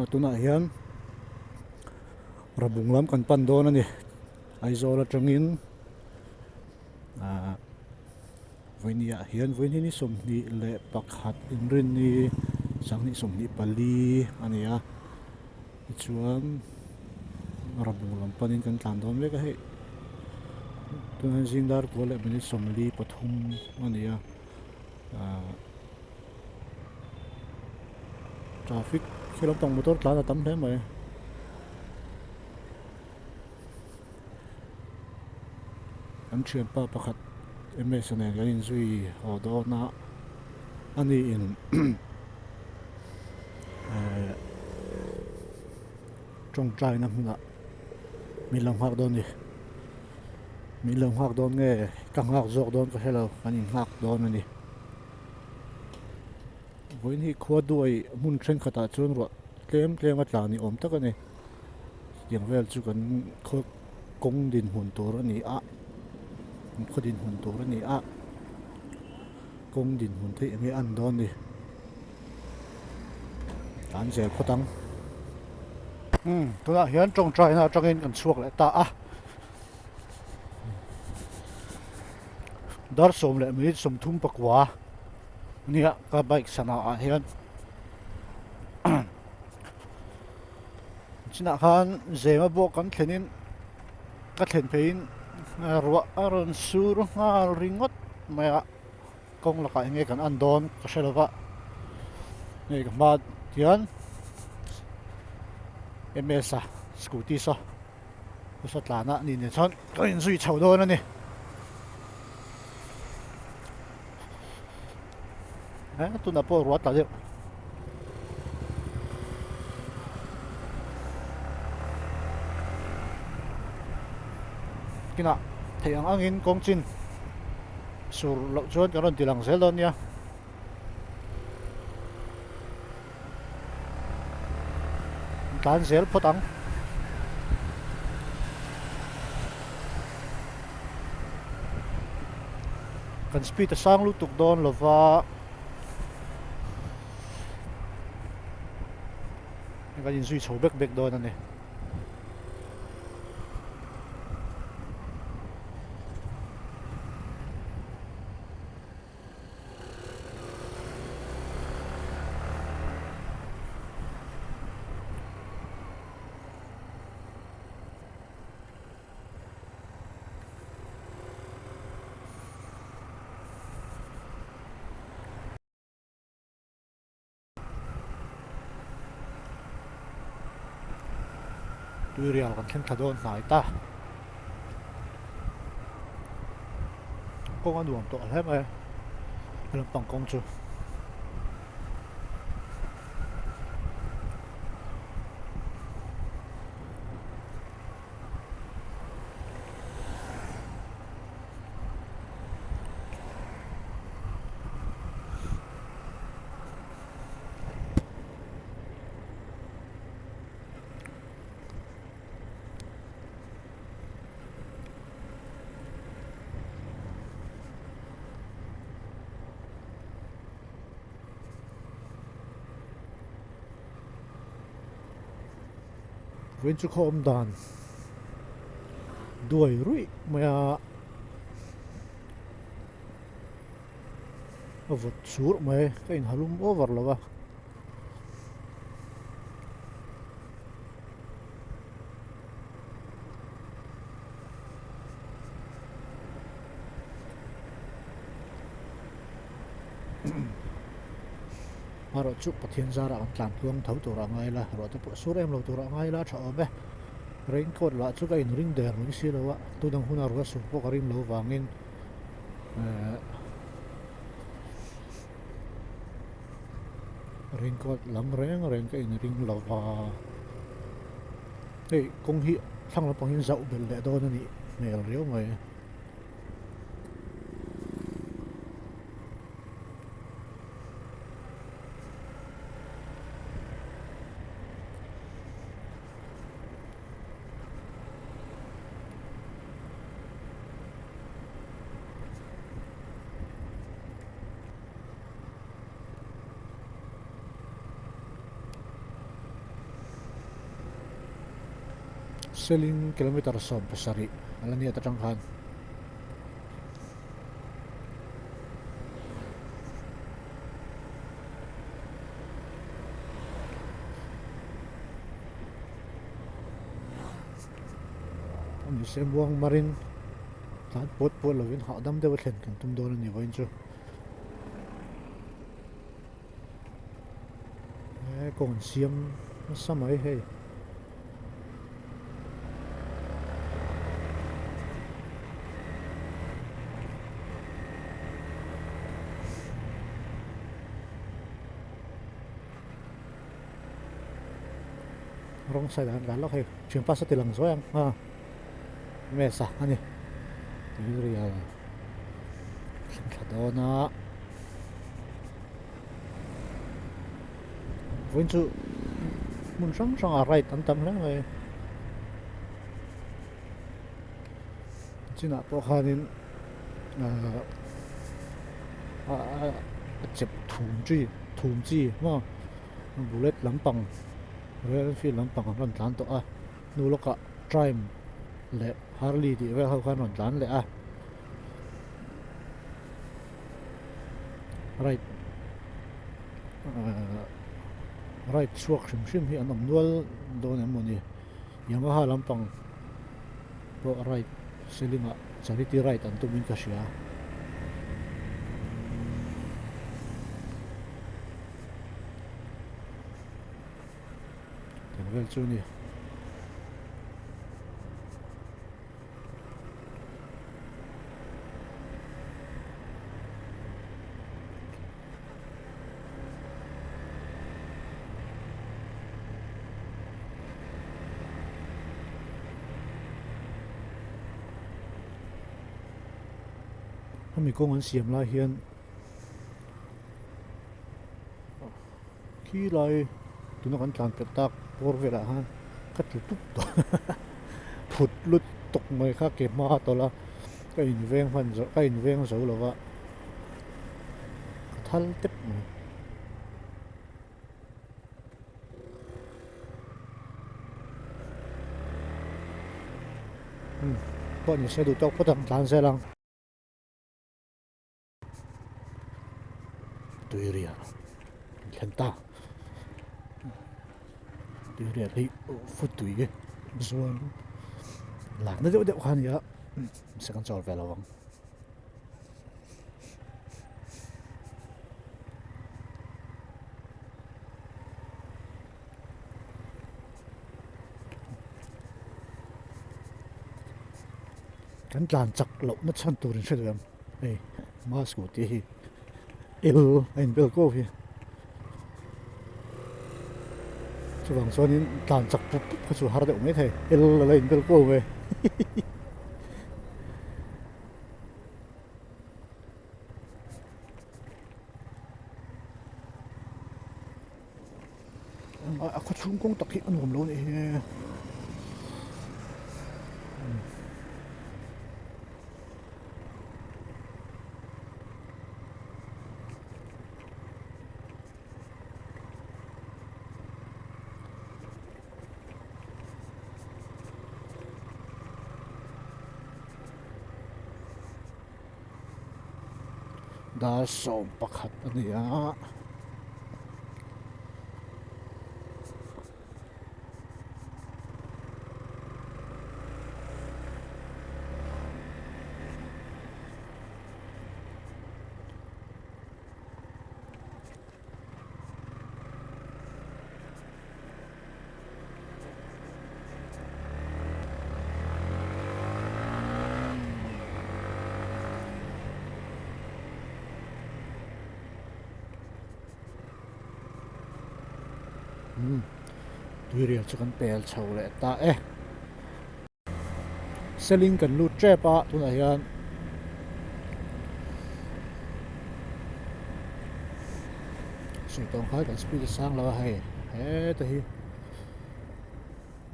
Tunah hian Rabung lam kan pan dawn a ni. Aizawl atangin ahh Vawinia ah hian vawiin hi 21 inrinni 2024 a ni a tichuan Rabung lam panin kan tlan dawn mek a hei tunah hian zing dar kua leh minute 43 a ni a ahh traffic khi lampang motor tlan a tam hle mai. Kan thianpa pakhat ms nen kan inzui haw dawn a ani in ehh tawngtaina hmunah min lo nghak dawn a ni min lo nghak dawn nge ka nghak zawk dawn ka hre lo kan innghak dawn a ni vawiin hi khua duai hmun thenkhatah chuan ruah tlem tlem a tla ni awm tak a ni. Tiang vel chu kan khaw kawng dinhmun tur a ni a kan khaw dinhmun tur a ni a kawng dinhmun theih enge a an dawn ni an zel phawt ang umm tunah hian tawngtaina atangin kan chhuak leh ta a dar sawm leh minute 34 nia ka bike sana ah hian. Chinah khan zema bawk kan thlenin ka thlen pheiin ruah a rawn sur nghal ringawt mai a kawng lakah eng nge kan en dawn ka hre lova hei ka hma hian ms a scooty saw nasa tlan a ni nen chuan ka inzui chho dawn a ni tunah pawh ruah tla deuh. Kinah theih ang angin kawng chin sur loh chuan kan rawn ti lang zel dawn nia. Tlan zel phawt ang. Kan speed a sang lutuk dawn lova kan inzui chho bek bek dawn a ni. Tuirial kan thleng thla dawn hnai ta. Kawng a nuam tawh hle mai a lampang kawng chu. Vawiin chu khaw awm dan duai ruih mai a a vawt churh mai ka inhalum over lo va. Erawh chu Pathian zarah kan tlan tluang tho tur a ngai la, ruah te pawh sur em lo tur a ngai la a tha awm e. Raincoat lah chu ka inring der mai si lo a, tunang huna ruah sur pawh ka ring lo vangin ehh raincoat lam reng reng ka inring lo va. Hei kawng hi thlang lampangin zauh belh leh dawn a nih hmel riau mai. Seling kilometer 17 a la nia ta tang khan. Ani se muang marin tlan pawt pawt lovin hahdam deuh a thlen kan tum dawn a ni vawiin chu. He kawng an siam nasa mai hei. Rawng side ah an tlan lawk hei thianpa saw ti lang zuai ang a mess a ani tuirial thleng thla dawn a vawiin chu hmun hrang hrang ah ride an tam hle mai chinah pawh khanin ahh a chep thum chi thum chi maw bullet lampang Royal Enfield lampang an rawn tlan tawh a hnu lawkah Triumph leh Harley tih vel ho khan rawn tlan leh a ride ahh ride chhuak hrim hrim hi an awm nual dawn em mawni Yamaha lampang pawh ride selling ah charity ride an tum in ka hria. Tiang vel chu a ni. Hemi kawng an siam lai hian khi lai tuna kan tlan pelh tak bawr velah khan ka tlu tup tawh phut lut tawk mai kha ke hma a tawlh a ka inveng hman zo ka inveng zo lo va ka thal tep mai. Pawh ni se duh tawk phawt ang tlan zel ang. Tuirial an thlen ta tuirial hi futui zuan lakna deuh deuh kha a ni a mahse kan chawl ve lo ang. Kan tlan chak lohna chhan tur in hre duh em hei hma scooty hi el a inbel kuau hi chuvang chuanin tlan chak pup pup kha chu har deuh mai thei el a la inbel kuau mai hihihi. A khaw chhung kawng tak hi a nuam lo a nih hi. Dar 11 a ni a. Umm tuirial chu kan pel chho leh ta e. Seling kan lut tep a tunah hian sawi tawng kha kan speed a sang lo a hei heta hi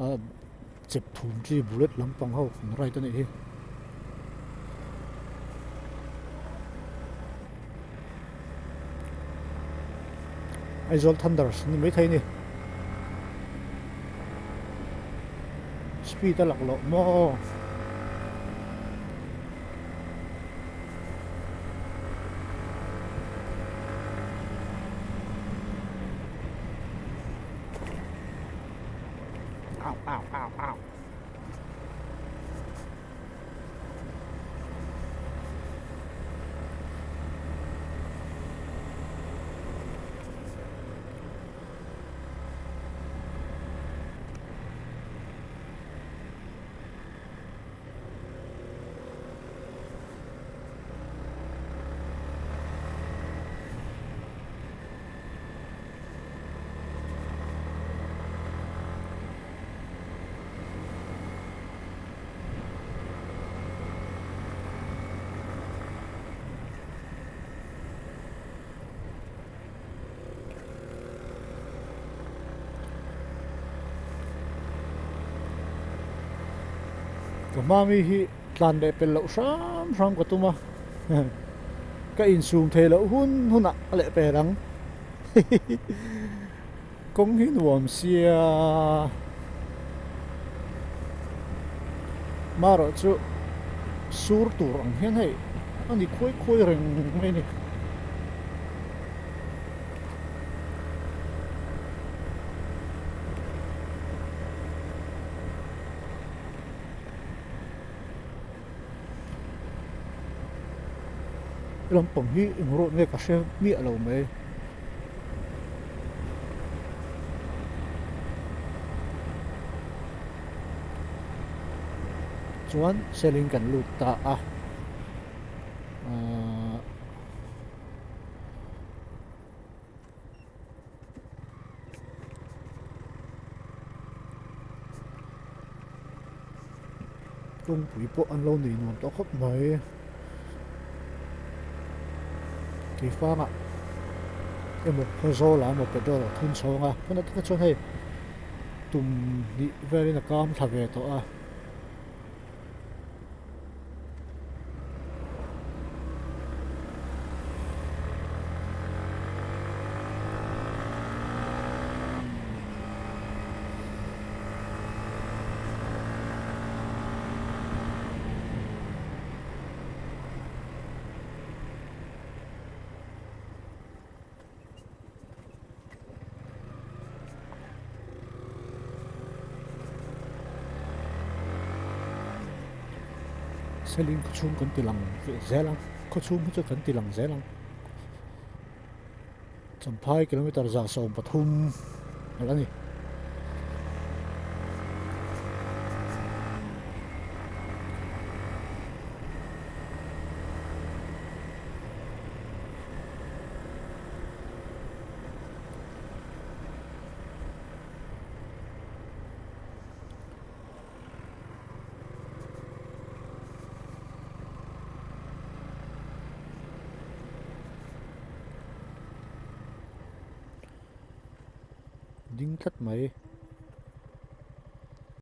a chep thum chi bullet lampang ho an ride a nih hi. Aizawl Thunders ni maithei a ni. speed a laklawh maw? Au au au au. Ka hma mi hi tlan leh pel loh hram hram ka tum a ka insum thei loh hun hunah a leh pel ang kawng hi nuam sia marawh chu sur tur ang hian hei a ni khuai khuai reng mai a ni. Lampang hi eng rawt nge ka hre miah lo mai. Chuan selling kan lut ta a ahh. Kawngpui pawh an lo nei nuam tawh khawp mai keifangah emaw khawzawlah emaw petrol a thun chhawng a hmun atanga chuan hei tum hnih velin a kam thla ve tawh a. Seling khaw chhung kan ti lang zel ang khaw chhung hi chu kan ti lang zel ang Champhai kilometer 133 a la ni. Ding tlat mai.